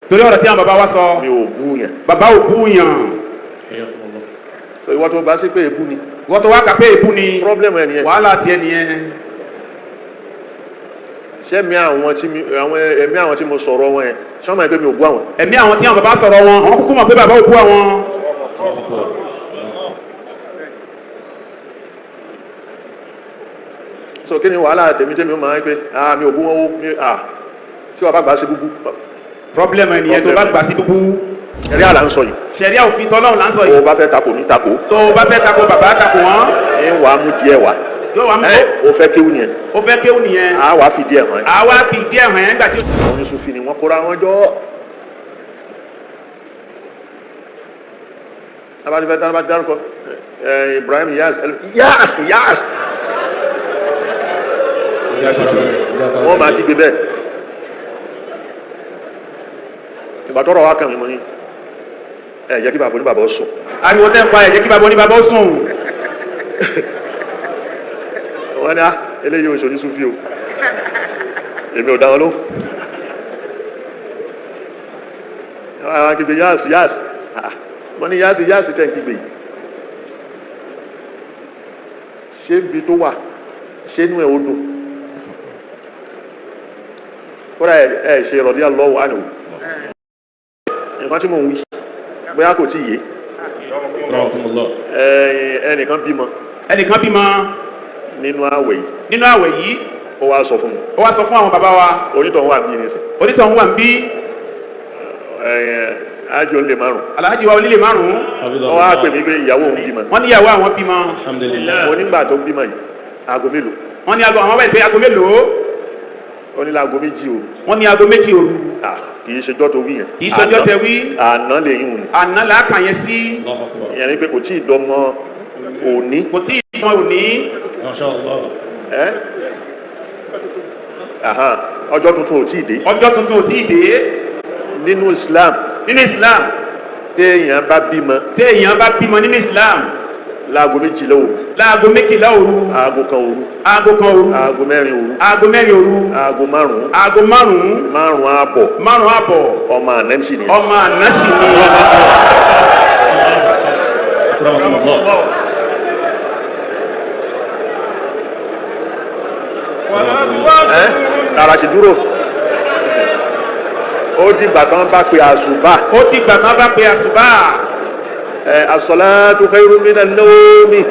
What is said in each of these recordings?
Torí ọ̀rọ̀ tí àwọn bàbá wa sọ. Mi ò bú yẹn. Bàbá ò bú yàn. So ìwọ tó bá sí pé èbú ni, Wọ́n tó wá kà pé èbú ni, problem ẹ̀ nìyẹn. Wàhálà tiẹ̀ nìyẹn. Ṣé mi àwọn tí mi àwọn ẹ̀mí àwọn tí mo sọ̀rọ̀ wọn yẹn, ṣé wọ́n mọ̀ pé mi ò bú àwọn? Ẹ̀mí àwọn tí àwọn bàbá sọ̀rọ̀ wọn, àwọn kúkú mọ̀ pé bàbá ò bú àwọn. So kí ni wàhálà tèmi ó máa ń pé, ah, mi ò bú wọn ó mi, ah, tí wọ́n bá gbà sí búbú. Problem ẹ̀ nìyẹn tó bá gbà sí búbú. Ẹ̀rí àlà ń sọ yìí. Ṣẹ̀ríà òfin tọ́lọ́run là ń sọ O yìí. bá fẹ́ takò ní takò. Tó o bá fẹ́ tako bàbá, tako wọn. Ń wàá mú díẹ̀ wá. Yóò wá mú. Ẹ o fẹ́ kéwù yẹn. Ó fẹ́ kéwù nìyẹn. A wàá fi díẹ̀ hàn ẹ́. Àwa fi díẹ̀ hàn ẹ́ nígbà tí. Àwọn oníṣúfì ni wọ́n kóra wọn jọ. Abájúfẹ́ dáná bá dárúkọ ẹ Ibrahim Yas, Yas, Yas, wọ́n máa kígbe bẹ́ẹ̀. Ìgbà tọ́rọ̀ wá kàn mí, mo ní ẹ jẹ́ kí bàbá oníbàbá ó sùn. Ariwo tẹ́ ń pa ẹ̀, jẹ́ kí bàbá oníbàbá ó sùn. Wọ́n ní á eléyìí oṣù oníṣúfì o, èmi ò dá wọn lóhùn. Àwọn kígbe Yas, Yas. Ah, wọ́n ní Yas, Yas tẹ̀ ń kígbe yìí, ṣé ibi tó wà, ṣé inú ẹ̀ ó dùn? Kódà ẹ ṣe rọ̀dí àlọ́wọ́ àná nǹkan tí mò ń wí, bóyá kò tí ì yé ẹnìkan bímọ. Ẹnìkan bímọ. Nínú àwẹ̀ yìí. Nínú àwẹ̀ yìí. Ó wá sọ fún mi. Ó wá sọ fún àwọn bàbá wa. Onítọ̀hún wà bí nísìn. Onítọ̀hún wà ń bí. Ájò ń lè márùn. Alhaji wa onílé márùn-ún. Ó wá pè mí pé ìyàwó òun bímọ. Wọ́n níyàwó àwọn bímọ. Alhamdulillah. Mo nígbà tó bímọ yìí, aago mélòó? Wọ́n ní aago, àwọn báyìí pé aago mélòó? Ó ní láago 2 òru. Wọ́n ní aago 2 òru. Ah, kì í ṣe jọ́ tó wí yẹn. Kì í ṣọjọ́ tẹ wí. Àná lè yún ni. Àná làákà yẹn sí. Ìyẹn ni pé kò tí ì dọmọ òní. Kò tí ì mọ òní. Ẹ́ ahan, ọjọ́ tuntun ò tí ì dé. Ọjọ́ tuntun ò tí ì dé. Nínú Islam, Nínú Islam, téèyàn bá bímọ téèyàn bá bímọ nínú Islam, láago 12 òru, láago 12 òru, aago 1 òru, aago 1 òru, aago 4 òru, aago 4 òru, aago 5, aago 5, 5:30, 5:30, ọmọ ànẹ́mísì ni. Ọmọ àná sì ni. Ẹ́ tara sì dúró, ó dìgbà kan bá pe àṣùbà. Ó dìgbà kan bá pe àṣùbà. Ẹ as-salatu khayrun minan nawmi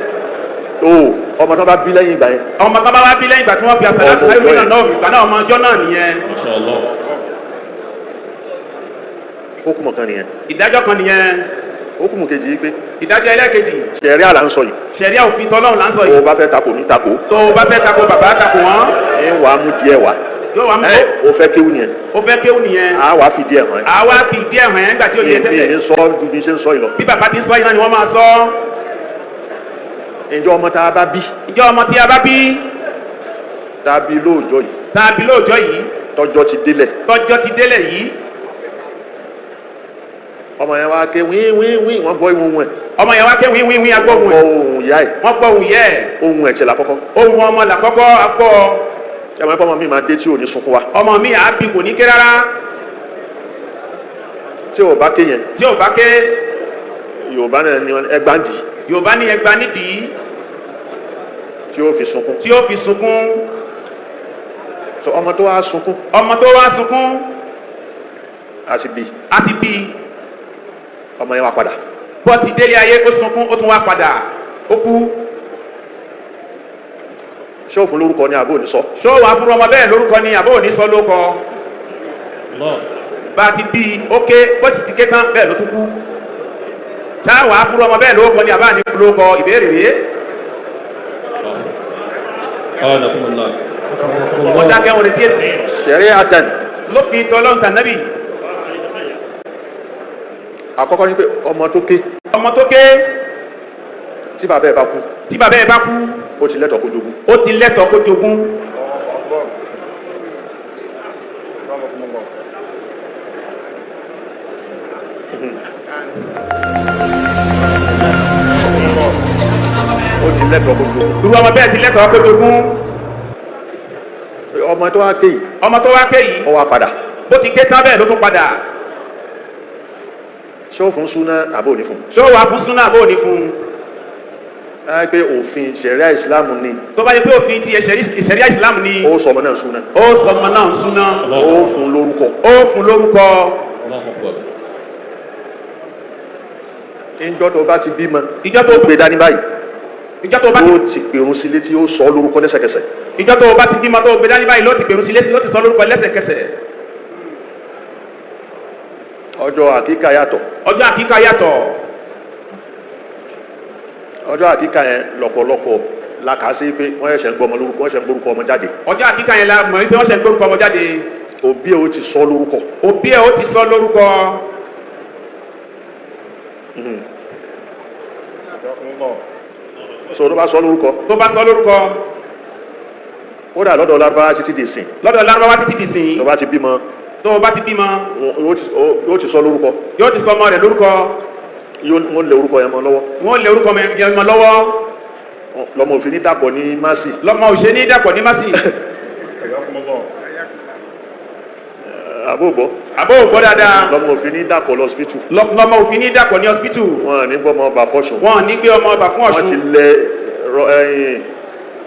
tó ọmọ tó bá bí lẹ́yìn ìgbà yẹn. Ọmọ tó bá wá bí lẹ́yìn ìgbà tí wọ́n fi àṣàlátù Ọmọ láyé ọjọ́ náà yẹn. náà ìgbà náà, ọmọ ọjọ́ náà nìyẹn. Hókùmọ̀ kan nìyẹn. Ìdájọ́ kan nìyẹn. Hókùmù kejì yìí pé Ìdájọ́ ẹlẹ́ẹ̀kejì, ṣẹ̀ríà là ń sọ yìí. Ṣẹ̀ríà òfin tọ́lọ́run là ń sọ O yìí. bá fẹ́ takò ní takò. Tó o bá fẹ́ tako bàbá, tako wọn. Ń wàá mú díẹ̀ wá. Yóò wá mú. Ẹ o fẹ́ kéwù yẹn. Ó fẹ́ kéwù nìyẹn. A wàá fi díẹ̀ hàn ẹ́. Àwa fi díẹ̀ hàn ẹ́ nígbà tí ò yẹ Mi tẹ́lẹ̀. ń sọ ju bí ṣe ń sọ yìí lọ. Bí bàbá ti ń sọ yìí náà ni wọ́n máa sọ. Ǹjẹ́ ọmọ tá a bá bí, Ìjọ ọmọ tí a bá bí, tá a bí lóòjọ́ yìí, tá a bí lóòjọ́ yìí, tọ́jọ́ ti délẹ̀, tọ́jọ́ ti délẹ̀ yìí, ọmọ yẹn wá ké wín wín wín, wọ́n gbọ́ ohùn ẹ̀. Ọmọ yẹn wá ké wín wín wín, agbóhùn gbọ́ ẹ̀. ohùn ìyá ẹ̀. Wọ́n gbọ́ ohùn yẹ́ ẹ̀. Ohùn ẹ̀jẹ̀ làkọ́kọ́. Ohùn ọmọ làkọ́kọ́ agbọ́. Ẹ mọ̀ pé ọmọ mi máa dé tí ò ní sunkún wa. Ọmọ mi àá bí, kò ní ké rárá. Tí ò bá ké yẹn, Tí ò bá ké, Yorùbá náà ni ẹgbàá ń dì í Yorùbá ní ẹgba nídìí tí ó fi sunkún. Tí ó fi sunkún. So ọmọ tó wá sunkún, Ọmọ tó wá sunkún, àti bí àti bí ọmọ yẹn wá padà, bọ́ ti délé ayé, ó sunkún, ó tún wá padà, ó kú. Ṣé òfin lórúkọ ni àbó ní sọ? Ṣó wàá fún ọmọ bẹ́ẹ̀ lórúkọ ni àbó òní sọ lórúkọ? Bá a ti bí i, ó ké, bó sì ti ké tán bẹ́ẹ̀ ló tún kú. Ṣá wàá fún ọmọ bẹ́ẹ̀ lórúkọ ni àbá ní fún lórúkọ? Ìbéèrè rèé. Ó dákẹ́ wọn retí èsì. Ṣẹ̀rí àtẹn. Lófin tọ́lọ́run tànábì. Àkọ́kọ́ ni pé ọmọ tó ké, Ọmọ tó ké, tí bàbá ẹ̀ bá kú, tí bàbá ẹ̀ bá kú, ó ti lẹ́tọ̀ọ́ kó jogún. Ó ti lẹ́tọ̀ọ́ kó jogún. Ó ti lẹ́tọ̀ọ́ kó jogún. Irú ọmọ bẹ́ẹ̀ ti lẹ́tọ̀ọ́ kó jogún. Ọmọ tó wá ké yìí, Ọmọ tó wá ké yìí, ó wá padà, bó ti ké tán bẹ́ẹ̀ ló tún padà, Ṣé ó fún súná àbò ní fún? Ṣó wà fún súnà àbó ní fún? Láì pé òfin ṣẹ̀ríà ìsìláàmù ni. Tó bá yẹ pé òfin ti ṣẹ̀ríà ìsìlámù ni, Ó sọ ọmọ náà súná. Ó sọ ọmọ náà súná. Ó fún lórúkọ. Ó fún lórúkọ. Níjọ́ tó bá ti bímọ, Ìjọ́ tó gbé dání báyìí, Ìjọ́ tó bá ti ó ti pèrún sí létí, ó sọ lórúkọ lẹ́sẹ̀kẹsẹ̀. Ìjọ́ tó bá ti bímọ tó gbé dání báyìí, ló ti pèrún sí létí, ló ti sọ lórúkọ lẹ́sẹ̀kẹsẹ̀. Ọjọ́ àkíkà yàtọ̀. Ọjọ́ àkíkà yàtọ̀. Ọjọ́ àkíkà yẹn, lọ́pọ̀lọpọ̀ la kà á sí pé wọ́n ṣẹ̀ṣẹ̀ ń gbọ́ ọmọ lórúkọ, wọ́n ṣẹ̀ṣẹ̀ ń gbórúkọ ọmọ jáde. Ọjọ́ àkíkà yẹn la mọ̀ wípé wọ́n ṣe ń gbórúkọ ọmọ jáde. Òbí ẹ̀ ó ti sọ lórúkọ. Òbí ẹ̀ ó ti sọ lórúkọ. So tó bá sọ lórúkọ, Tó bá sọ lórúkọ, ó dà lọ́dọ̀ Lárúbáwá títí di ìsìn. Lọ́dọ̀ Lárúbáwá títí di sìn. Tó bá ti bímọ, Tó bá ti bímọ, yóò ti sọ lórúkọ. Yóò ti sọ ọmọ rẹ̀ lórúkọ. Yóò wọ́n lé orúkọ yẹn mọ́ lọ́wọ́. Wọ́n lé orúkọ yẹn mọ́ lọ́wọ́. Lọ́mọ òfin ní dàpọ̀ ní masi. Lọ́mọ òṣè ní dàpọ̀ ní masi. Àbóògbọ́? Àbó ògbọ́ dáadáa? Lọ́mọ òfin ní dàpọ̀ lọ́sibítù. Lọ́mọ òfin ní dàpọ̀ ní hospital. Wọ́n ní gbọ́mọ ọba fọ́sùn. Wọ́n ní gbé ọmọ ọba fún Wọ́n ti Ọ̀ṣun. lẹ rọ ẹyin,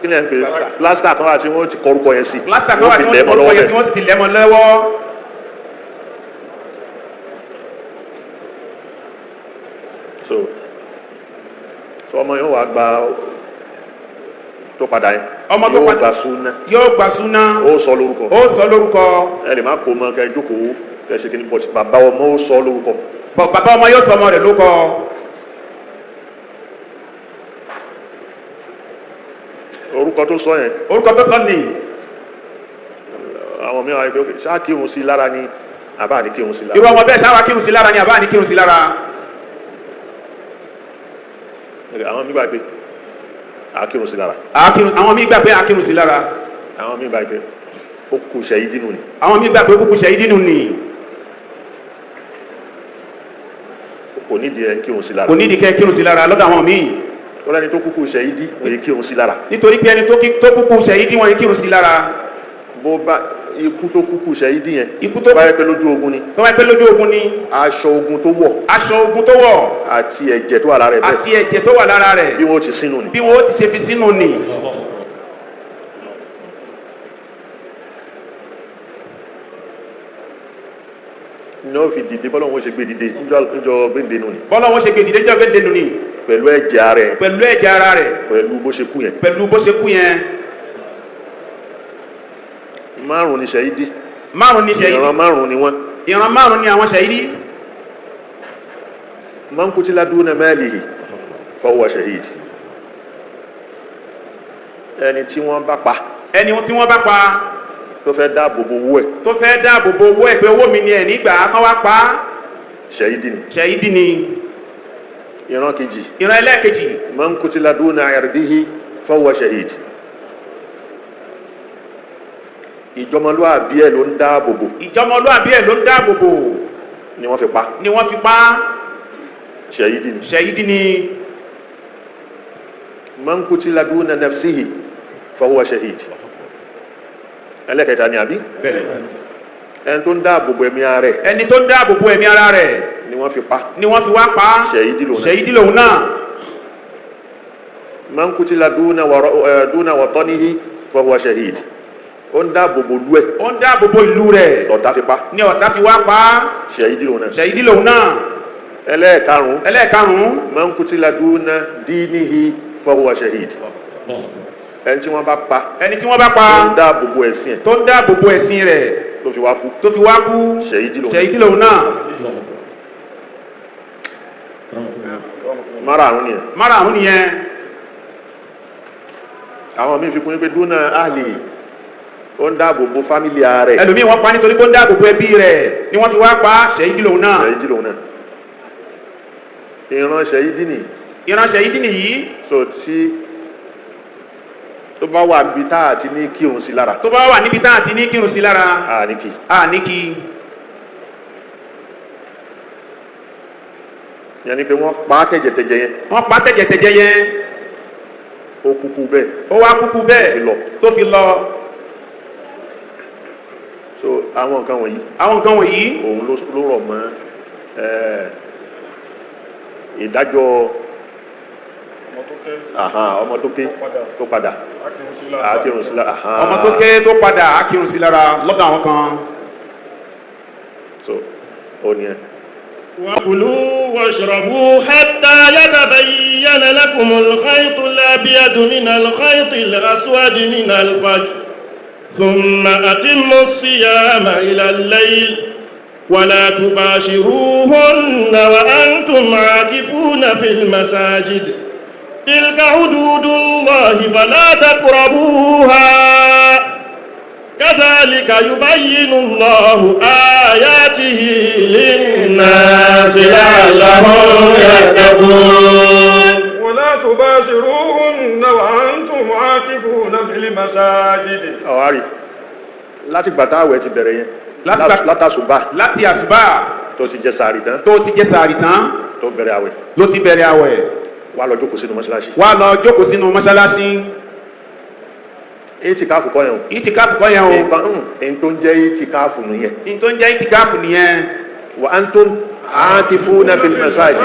kí ni ẹ̀ ń pè, plaster kan àti wọ́n ti kọ orúkọ yẹn sí. Plaster kan wà tí Wọ́n wọ́n fi ti lẹ̀ mọ́ kọ orúkọ lọ́wọ́ yẹn sí. bẹ́ẹ̀. Wọ́n sì ti lẹ̀ mọ́ lọ́wọ́. So ọmọ yóò wá gba tó padà yẹn. Ọmọ tó yóò padà- gba súná. Yóò gba súná. Ó sọ lórúkọ. Ó sọ lórúkọ. Ẹ lè má kó mọ kẹ jókòó kẹ ṣe kíni, bọ́sì bàbá ọmọ ó sọ lórúkọ. Bọ̀ bàbá ọmọ yóò sọ ọmọ rẹ̀ lórúkọ. Orúkọ tó sọ yẹn, Orúkọ tó sọ nì, àwọn mìíràn wáyé pé, ok, ṣáà kírun sí lára ni àbá ní kírun sí lára? Irú ọmọ bẹ́ẹ̀, ṣáwa kírun sí lára ni àbá ní kírun sí lára? Àwọn míì gbà pé à kírun sí lára. Àwọn míì gbà pé à kírun sí lára. Àwọn míì gbà pé ó kù sẹ́yìn dínú ni. Àwọn míì gbà pé kúkú ṣe ìdínú nì. Kò nídìí ẹ kírun sí lára. Kò nídìí kẹ́ kírun sí lára lọ́dọ̀ àwọn míì. Ó lẹ́ni tó kúkú sẹ́yìn dí òye kírun sí lára. Nítorí pé ẹni tó kúkú ṣe ìdí wọn yìí kírun sí lára. Bó bá ikú tó kúkú sẹ́yìn dí yẹn, Ikú tó bá yẹ pé lójú ogun ni, tó wáyé pé lójú ogun ni, aṣọ ogun tó wọ̀, aṣọ ogun tó wọ̀, àti ẹ̀jẹ̀ tó wà lára ẹ̀ bẹ́ẹ̀, àti ẹ̀jẹ̀ tó wà lára rẹ̀, bí wọ́n ti sínú ni. Bí wọ́n ó ti ṣe fi sínú nì. Ní wọ́n fi dìde, bọ́lá wọn ṣe gbé dìde níjọ́ gbéǹde nù ni. Bọ́lá wọn ṣe gbé dìde jọ́ gbé nù ni. Pẹ̀lú ẹ̀jẹ̀ ara ẹ̀. Pẹ̀lú ẹ̀jẹ̀ ara rẹ̀. Pẹ̀lú bó ṣe kú yẹn. Pẹ̀lú bó ṣe kú yẹn. Márùn ni sẹ́yìn dí. Márùn ní ṣẹ̀yìdí. Ìran márùn ni wọ́n. Ìran márùn ní àwọn ṣẹ̀yìdí. Man kutila duna malihi fahuwa shahid. Ẹni tí wọ́n bá pa, Ẹni tí wọ́n bá pa, tó fẹ́ dáàbò bo owó ẹ̀, tó fẹ́ dáàbò bo owó ẹ̀ pé owó mi ni ẹ̀ nígbà kán wá pa á, ṣẹ̀yìdì ni. Ṣẹ̀yìdí ni. Ìran kejì, Ìran ẹlẹ́ẹ̀kejì, man kutila duna irdihi fahuwa shahid. Ìjọmọlúàbí ẹ̀ ló ń dáàbò bò, Ìjọmọlúàbí ẹ̀ ló ń dáàbò bò, ni wọ́n fi pa, ni wọ́n fi pa á, ṣẹ̀yìdì ni. Ṣẹ̀yìdí ni. Man kutila duna nafsihi fahuwa shahid. Ẹlẹ́kẹta ni àbí? Bẹ́ẹ̀. Ẹni tó ń dáàbò bo ẹ̀mí ara ẹ̀, Ẹni tó ń dáàbò bo ẹ̀mí ara rẹ̀, ni wọ́n fi pa, ni wọ́n fi wá pa á, ṣẹ̀yìdì lòun náà. Ṣẹ̀yìdí lòun náà. Man kutila duna watanihi fahuwa shahid. Ó ń dáàbò bo lú ẹ̀, Ó ń dáàbò bo ìlú rẹ̀, lọ̀tá fi pa, ni ọ̀tá fi wá pa á, ṣẹ̀yìdì lòun náà. Ṣẹ̀yìdí lòun náà. Ẹlẹ́ẹ̀karùn-ún, Ẹlẹ́ẹ̀karùn-ún, man kutila duna dinihi fahuwa shahid. Ẹni tí wọ́n bá pa, Ẹni tí wọ́n bá pa, tó ń dáàbò bo ẹ̀sìn ẹ̀, tó ń dáàbò bo ẹ̀sìn rẹ̀, tó fi wá kú, tó fi wá kú, ṣẹ̀yìdì lòun náà. Ṣẹ̀yìdí lòun náà. Márààrún nìyẹn. Márààrún nìyẹn. Àwọn míì fi kún pé duna ahlihi, ó ń dáàbò bo fámìlì ara ẹ̀. Ẹlòmíì, wọ́n pa nítorí pé ó ń dáàbò bo ẹbí rẹ̀ ni wọ́n fi wá pa á, ṣẹ̀yìdí lòun náà. Ṣẹ̀yìdì lòun náà. Ìran ṣẹ̀yìdì nìyí. Ìran ṣẹ̀yìdí nìyí. So tí tó bá wà níbi tá àti ní kírun sí lára, Tó bá wà níbi tá àti ní kírun sí lára, à ní kí. A ní kí. Yẹn ni pé wọ́n pa á tẹ̀jẹ̀tẹ̀jẹ̀ yẹn, Wọ́n pa tẹ̀jẹ̀tẹ̀jẹ̀ yẹn, ó kúkú bẹ́ẹ̀, ó wá kúkú bẹ́ẹ̀, tó fi lọ. Tó fi lọ. So àwọn nǹkan wọ̀nyí, Àwọn nǹkan wọ̀nyí, òun ló rọ̀ mọ́ Ìdájọ́ ọmọ tó ké tó padà akírun sí lára. Ọmọ tó ké tó padà akírun sí lára lọ́dọ̀ àwọn kan. So ó ní ẹ. وكلوا واشربوا حتى يتبين لكم الخيط الأبيض من الخيط الأسود من الفجر ثم أتموا الصيام إلى الليل ولا تباشروهن وأنتم عاكفون في المساجد تلك حدود الله فلا تقربوها كذلك يبين الله آياته للناس لعلهم يتقون. ولا تباشروهن وأنتم عاكفون في المساجد. Ọ̀hárì láti gbà táwẹ̀ ti bẹ̀rẹ̀ yẹn, látàṣùbà, láti àsùbá, tó ti jẹ sàárì tán, tó ti jẹ sàárì tán, tó bẹ̀rẹ̀ àwẹ̀, ló ti bẹ̀rẹ̀ àwẹ̀, wá lọ jókòó sínú mọ́ṣáláṣí. Wá lọ jókòó sínú mọ́ṣáláṣí. Ìtìkáàfù kọ́ yẹn o. Ìtìkáàfù kọ́ yẹn o. Èyí tó ń jẹ́ ìtìkáàfù nìyẹn. Ní tó ń jẹ́ ìtìkáàfù nìyẹn. Wa antum aakifuna fil masajid.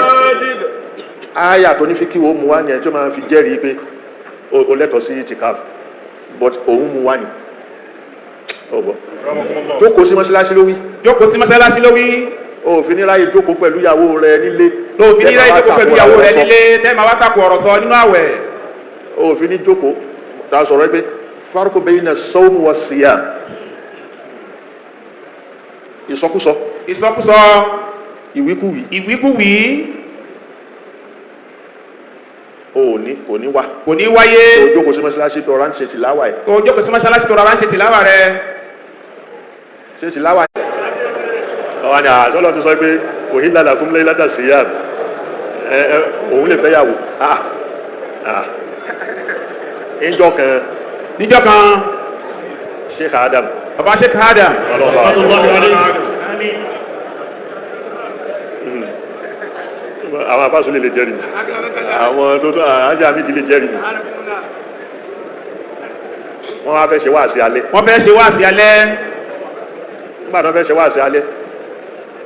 Áyà tó ní fi kí wo mú wá nìyẹn tó máa fi jẹ́rìí pé o lẹ́tọ̀ọ́ sí ìtìkáàfù, but òun mú wá ní ọgbọ́ jókòó sí mọ́ṣáláṣí ló wí. Jókòó sí mọ́ṣáláṣí ló wí. O fi ní ráyè jókòó pẹ̀lú ìyàwó rẹ nílé. Ló fi ní ráyè jókòó pẹ̀lú ìyàwó rẹ nílé tẹ́ máa wá takò ọ̀rọ̀ sọ nínú àwẹ̀. O fi ní jókòó ta sọ̀rọ̀ pé farqu bayna sawm wa siyam, ìsọkúsọ, ìsọkúsọ, ìwíkúwí, ìwíkúwí, o ò ní, kò ní wà, kò ní wáyé. O jókòó sí mọ́ṣáláṣí tó rán ṣe tìláwà ẹ̀. Tó jókòó sí mọ́ṣáláṣí tó rárá ń ṣe tìláwà rẹ. Ṣe tìláwà ẹ̀. Ọ̀wà ni àṣọ́lọ́ ti sọ pé uhilla lakum laylata siyam, òun lè fẹ́ yàwó ìjọ kan. Níjọ́ kan. Sheikh Adam, bàbá Sheikh Adam, ọlọ́ọ̀bá àwọn afásùn lè jẹ́rìí mi, àwọn tó tó àájá mi ti lè jẹ́rìí mi. Wọ́n wá fẹ́ ṣe wáàsí alẹ́. Wọ́n fẹ́ ṣe wáàsí alẹ́. Nígbà tó fẹ́ ṣe wáàsí alẹ́,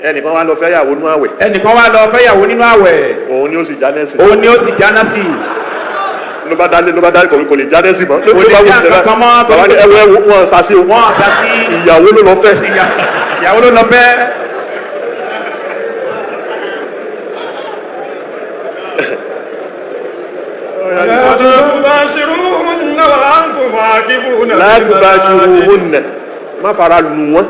ẹnìkan wá lọ fẹ́ yàwó nínú àwẹ̀. Ẹnìkan wá lọ fẹ́yàwó nínú àwẹ̀. Òun ni ó sì jánẹ́sì. Òun ni ó sì jáná sí. Ló bá dálé, ló bá dálé, kò lè jánẹ́sì mọ́. Kò lè já kankan mọ́. Bàbá ní ẹwọ́ ẹwọ́ wọn sá sí o. Wọ́n sá sí. Ìyàwó ló lọ fẹ́. Ìyàwó ló lọ fẹ́. لا تباشروهن وأنتم عاكفون في لا المساجد. tubashiruhunna, má fara nù wọ́n,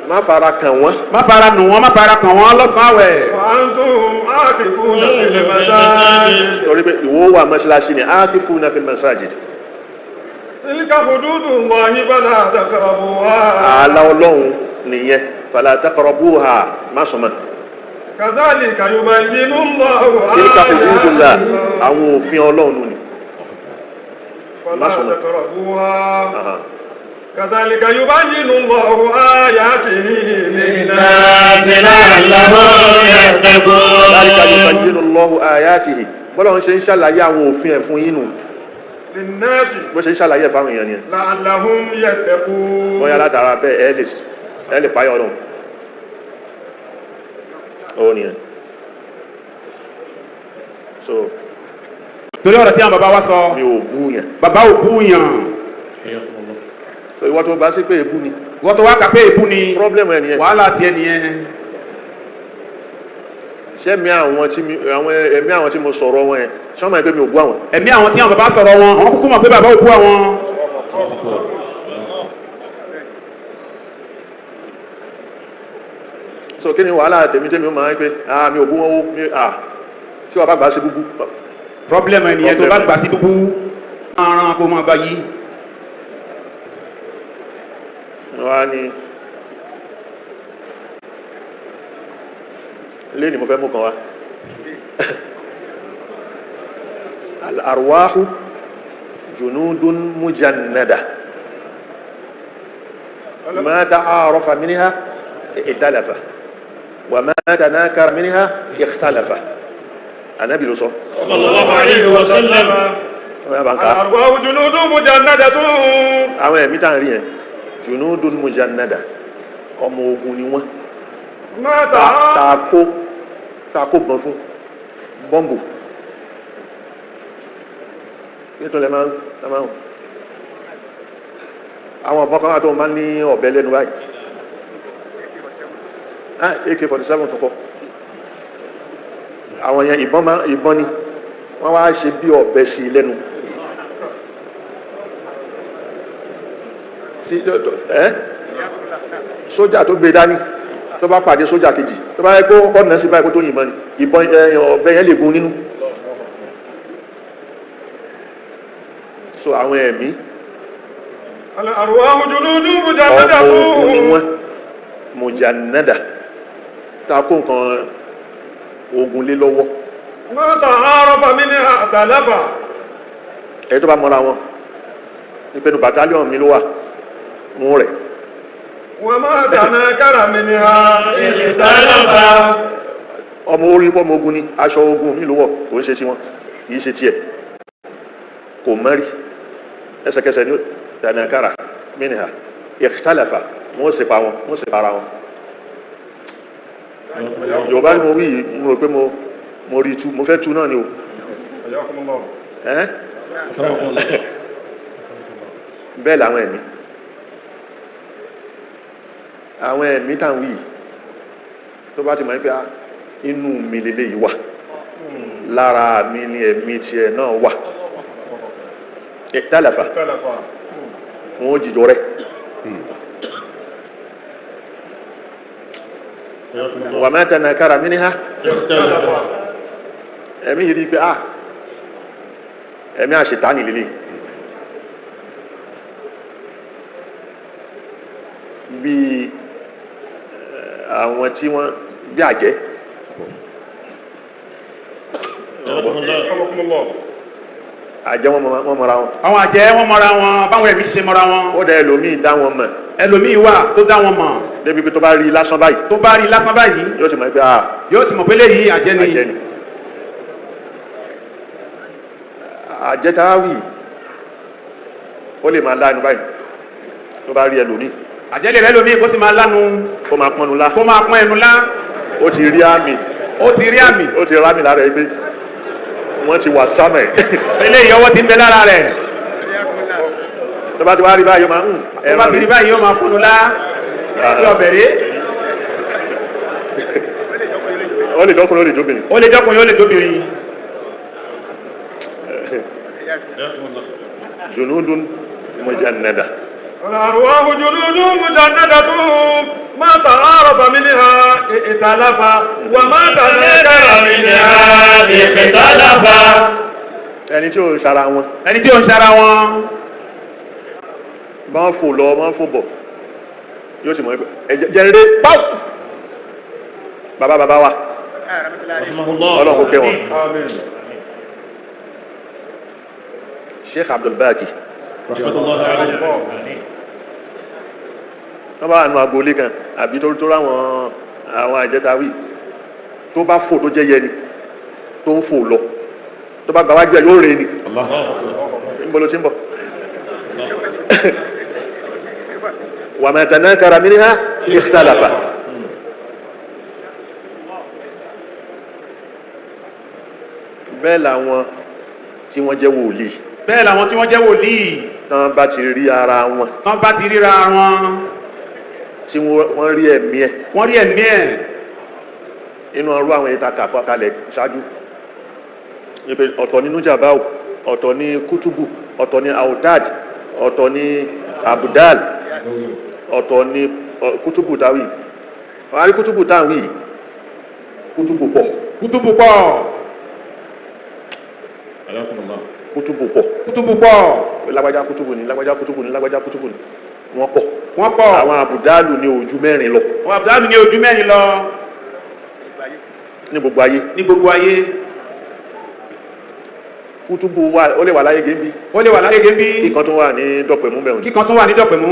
má fara kàn wọ́n. Má fara nù wọ́n, má fara kàn wọ́n lọ́sàn-án àwẹ̀. وأنتم عاكفون في المساجد. Torí pé ìwọ wà mọ́ṣáláṣí ni, aakifuna fil masajid. تلك حدود الله فلا تقربوها. Ààlà Ọlọ́run nìyẹn, fala taqrabuha, má súnmọ́. كذلك يبين الله Tilka hududullah, آياته. àwọn òfin Ọlọ́run ni. فلا تقربوها. كذلك يبين الله آياته للناس لعلهم يتقون. Dhalika yubayyinu Allahu ayatihi, bọ́lá ń ṣe ń ṣàlàyé àwọn òfin ẹ̀ fún yín nù. للناس Bó ṣe ń ṣàlàyé ẹ̀ fáwọn èèyàn nìyẹn. لعلهم يتقون. Bóyá látara bẹ́ẹ̀ ẹ lè páyọ̀ Ọlọ́run. Ó nìyẹn. So Torí ọ̀rọ̀ tí àwọn bàbá wa sọ, mi ò bú yẹn. Bàbá ò bú yàn. So ìwọ tó bá sí pé èbú ni, Wọ́n tó wá kà pé èbú ni, problem ẹ nìyẹn. Wàhálà tiẹ̀ nìyẹn. Ṣé mi àwọn tí mi àwọn ẹ̀mí àwọn tí mo sọ̀rọ̀ wọn yẹn, ṣé wọ́n mọ̀ pé mi ò bú àwọn? Ẹ̀mí àwọn tí àwọn bàbá sọ̀rọ̀ wọn, àwọn kúkú mọ̀ pé bàbá ò bú àwọn. So kí ni wàhálà tèmi tèmi ó máa ń pé ah, mi ò bú wọn ó mi, ah, tí wàá bá gbà sí búbú. Problem ẹ nìyẹn tó bá gbà sí búbú, aràn kó máa bá yí. Wọ́n á ní lé ní mo fẹ́ mú kan wá. Al-arwahu junudun mujannada ma ta'arafa minha ikhtalafa wa ma tanakara minha ikhtalafa. Ànábì ló sọ. Sallallahu alayhi wa sallam. Wọ́n bá ń ka. الأرواح جنود مجندة. Àwọn ẹ̀mí tá à ń rí yẹn, junudun mujannada, ọmọ ogun ni wọ́n. ما تعارف Taako taako bọ̀n fún. Bọ́ǹbù nítorí lẹ máa ń àwọn ọ̀bọ̀n kan wà tó máa ń ní ọ̀bẹ lẹ́nu báyìí, AK-47 tó kọ́ àwọn yẹn, ìbọn máa ìbọn ni wọ́n wá ṣe bí ọ̀bẹ sí i lẹ́nu tí ẹ́ sójà tó gbé dání, tó bá pàdé sójà kejì, tó bá yẹ kó ọ̀nà sí báyìí kó tó yìnbọn ni, ìbọn ọ̀bẹ yẹn lè gún nínú. So àwọn ẹ̀mí الأرواح جنود مجندة. Ọmọ ogun ni wọ́n, mujannada, ta kó nǹkan ogun lé lọ́wọ́. ما تعارف منها ائتلف. Ẹ̀yí tó bá mọ́ra wọn ní pẹ̀lú battalion mi ló wà mú rẹ̀. وما تناكر منها اختلف. Ọmọ orí pọ́ ọmọ ogun ni, aṣọ ogun mi ló wọ̀, kò ń ṣe tiwọn, kì í ṣe tiẹ̀, kò mọ́rí, ẹsẹ̀kẹsẹ̀ ní tanakara minha ikhtalafa, wọ́n sì pa wọn, wọ́n sì para wọn. Yorùbá ni mo wí yìí, mo rò pé mo rí tú, mo fẹ́ tú náà ni o. حياكم الله. Ẹ́n, bẹ́ẹ̀ làwọn ẹ̀mí, àwọn ẹ̀mí tá ń wí yìí, tó bá ti mọ̀ pé ah, inú mi lélẹ̀ yìí wà, lára mi ni ẹ̀mí tiẹ̀ náà wà, tálàfà, اختلف. wọn ó jìjọ rẹ̀. Wà má tanakara minha اختلف. Ẹ̀mí yìí rí pé ah, ẹ̀mí àṣetánì lélẹ̀ bí àwọn tí wọ́n bí àjẹ́. حياكم الله. Àjẹ́ wọn wọ́n mọ́ra wọn. Àwọn àjẹ́ wọn mọ́ra wọn, báwọn ẹ̀mí ṣe mọ́ra wọn. Ó dẹ̀ ẹlòmíì dá wọn mọ̀. Ẹlòmíì wà tó dá wọn mọ̀. Débi pé tó bá rí lásán báyìí, tó bá rí lásán báyìí, yóò ti mọ̀ pé ah, yóò ti mọ̀ pé léyìí àjẹ́ ni. Àjẹ́ ni. Àjẹ́ táwì, ó lè máa lánu báyìí tó bá rí ẹlòmíì. Àjẹ́ lè rẹ́ lómi kó sì máa lánu. Kó máa pọnnu lá. Kó máa pọ́n ẹnu lá. Ó ti rí àmì. Ó ti rí àmì. Ó ti rámì lára ẹ pé wọ́n ti wà sámẹ̀. Eléyìí ọwọ́ ti ń bẹ lára rẹ̀. Tó bá ti wá rí báyìí, ó máa ń Tó bá ti rí báyìí, yóò máa pọ́nnu lá bí ọbẹ̀ rí. Ó lè dọ́kùnrin, ó lè jóbìnrin. Ó lè jọ́kùnrin, ó lè jóbìnrin. Junudun mujannada. الأرواح جنود مجندة، ما تعارف منها ائتلف، وما تناكر منها اختلف. Ẹni tí ó ń ṣara wọn, Ẹni tí ó ń ṣara wọn, bá ń fò lọ, bá ń fò bọ̀, yóò sì mọ̀ ẹ jẹ́rẹ́ báwò. Bàbá bàbá wa, Ọlọ́run kó kẹ́ wọn. آمين. Sheikh Abdulbaki, رحمة الله عليه. wọ́n bá wà nù agboolé kan àbí tó ráwọn àwọn àjẹtawí, tó bá fò, tó jẹ́ yẹni tó ń fò lọ, tó bá gbàwájú ẹ̀, yóò rè ni, níbo ló ti ń bọ̀? Wa ma tanakara minha ikhtalafa. Bẹ́ẹ̀ làwọn tí wọ́n jẹ́ wòlíì. Bẹ́ẹ̀ làwọn tí wọ́n jẹ́ wòlíì. Tán bá ti rí ara wọn, Tán bá ti ríra wọn, tí wọ́n rí ẹ̀mí ẹ̀, wọ́n rí ẹ̀mí ẹ̀, inú ọrú àwọn ìta kàkọ́ kalẹ̀ ṣáájú ní pé ọ̀tọ̀ ní nújàbáwò, ọ̀tọ̀ ní kútùbù, ọ̀tọ̀ ní autad, ọ̀tọ̀ ní abudal, ọ̀tọ̀ ní kútùbù táwì. Wọ́n á rí kútùbù táwì, kútùbù pọ̀. Kútùbù pọ̀. Kútùbù pọ̀. Kútùbù pọ̀. Lágbájá kútùbù ní, lágbájá kútùbù ní, lágbájá kútùbù ní, wọ́n pọ̀. Wọ́n pọ̀. Àwọn abudalu ní ojú mẹ́rin lọ. Àwọn àbúdálù ní ojú mẹ́rin lọ. Ní gbogbo ayé. Ní gbogbo ayé. Kútùbù wà, ó lè wà láyé gẹ́bí. Ó lè wà lágége bí. Kíkan tó wà ní dọ̀pẹ̀mú bẹ̀rùn. Kíkan tó wà ní Dọ̀pẹ̀mú.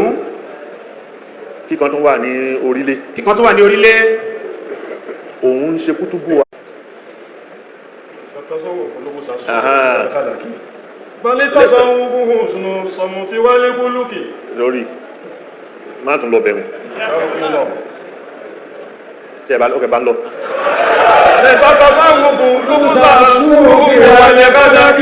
Kíkan tó wà ní orílẹ̀. Kíkan tó wà ní orílẹ̀. Òun ń ṣe kútùbù wa. التصوف لبس الصوف Aha. والخلق، بل التصوف حسن الصمت والخلق. Lórí má tún lọ bẹ̀rùn. حياكم الله. Tí ẹ bá lọ́kẹ̀ bá ń lọ. ليس التصوف لبس الصوف والخلق،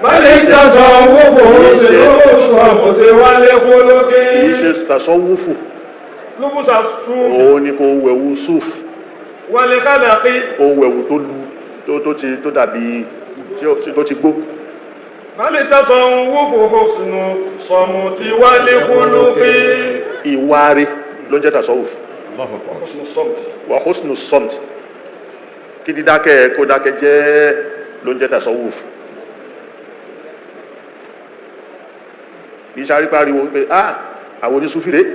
بل التصوف حسن الصمت والخلق. Kìí ṣe tasọ́wúfù. لبس الصوف Òun ni kò wẹ̀wù súf, والخلق. kò wẹ̀wù tó lu, tó ti tó dàbí tó ti gbó. بل التصوف حسن الصمت والخلق. Ìwà rẹ̀ ló ń jẹ́ tasọ́wúfù. حسن الصمت. Wà husnu samt, kí dídákẹ́ kó dákẹ́ jẹ́ ló ń jẹ́ tasọ́wúfù. Kìí ṣe arípariwo pé ah, àwọn onísúfì rẹ̀,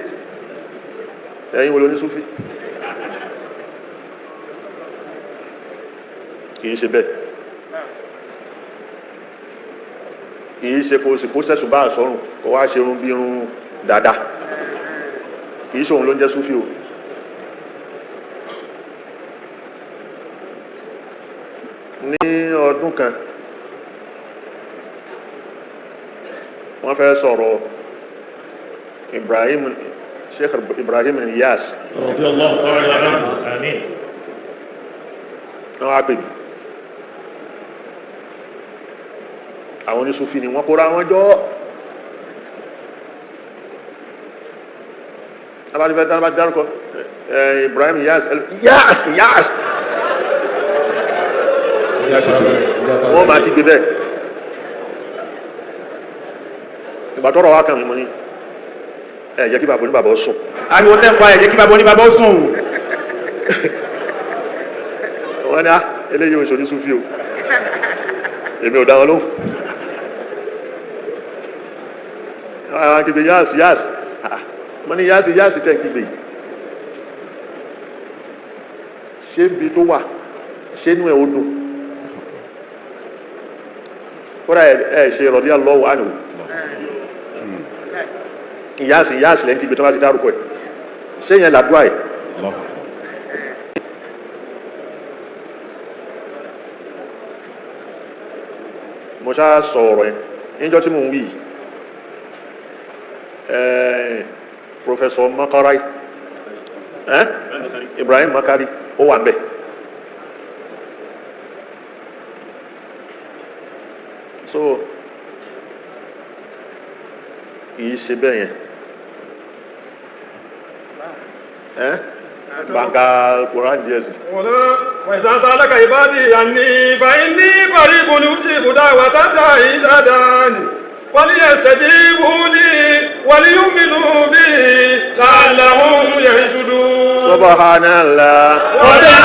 ẹ̀yin wo lónísúfì? Kìí ṣe bẹ́ẹ̀. Kìí ṣe kó sì kó sẹ̀sùn bá àsọrùn kó wá ṣe irun bí irun dáadáa. Kìí ṣe òun ló ń jẹ́ súfì o. Ní ọdún kan, wọ́n fẹ́ sọ̀rọ̀ Ibrahim, Sheikh Ibrahim Niyas. رضي الله تعالى عنه، آمين. Wọ́n wá pè mí. Àwọn onísúfì ni wọ́n kóra wọn jọ. Abájúfẹ́ dáná bá dárúkọ Ibrahim Niyas, Niyas, Niyas, wọ́n máa kígbe bẹ́ẹ̀. Ìgbà tọ́rọ̀ wá kàn mí, mo ní ẹ jẹ́ kí bàbá oníbàbá ó sùn. Ariwo tẹ́ ń pa, ẹ jẹ́ kí bàbá oníbàbá ó sùn. Wọ́n ní á eléyìí oṣù ní súfì o. Èmi ò dá wọn lóhùn. Àwọn kígbe yáàsì yáàsì. Ah, mo ní yáàsì yáàsì tẹ́ ń kígbe yìí, ṣé ibi tó wà, ṣé inú ẹ̀ ó dùn? Kódà ẹ ṣe radiyallahu anhu. Yáàsì yáàsì lẹ́yìn kígbe tó bá ti dárúkọ ẹ̀, ṣé yẹn làdúrà ẹ̀? Mo ṣá sọ ọ̀rọ̀ yẹn níjọ́ tí mò ń wí yìí. Professor Makarai, Ibrahim Makari, ó wà ńbẹ̀. So kìí ṣe bẹ́ẹ̀ yẹn. Gbàǹkà Quran díẹ̀ sí. وإذا سألك عبادي عني فإني قريب، أجيب دعوة الداع إذا دعاني، فليستجيبوا لي وليؤمنوا بي لعلهم يرشدون. Subhanallah. وبحمده.